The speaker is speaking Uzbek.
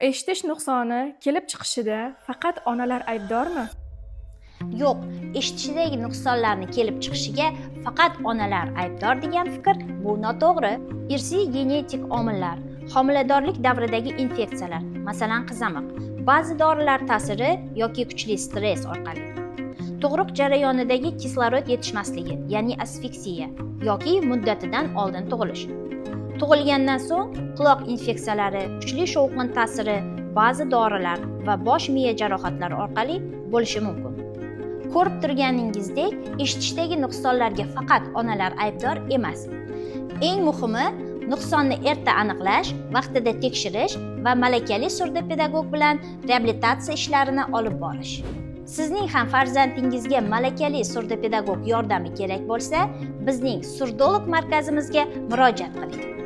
Eshitish nuqsoni kelib chiqishida faqat onalar aybdormi? Yo'q, eshitishidagi nuqsonlarni kelib chiqishiga faqat onalar aybdor degan fikr bu noto'g'ri. Irsiy genetik omillar, homiladorlik davridagi infeksiyalar, masalan, qizamiq, ba'zi dorilar ta'siri yoki kuchli stress orqali. Tug'ruq jarayonidagi kislorod yetishmasligi, ya'ni asfiksiya yoki muddatidan oldin tug'ilish. Tug'ilgandan so'ng quloq infeksiyalari, kuchli shovqin ta'siri, ba'zi dorilar va bosh miya jarohatlari orqali bo'lishi mumkin. Ko'rib turganingizdek, eshitishdagi nuqsonlarga faqat onalar aybdor emas. Eng muhimi nuqsonni erta aniqlash, vaqtida tekshirish va malakali surdopedagog bilan reabilitatsiya ishlarini olib borish. Sizning ham farzandingizga malakali surdopedagog yordami kerak bo'lsa, bizning Surdolog markazimizga murojaat qiling.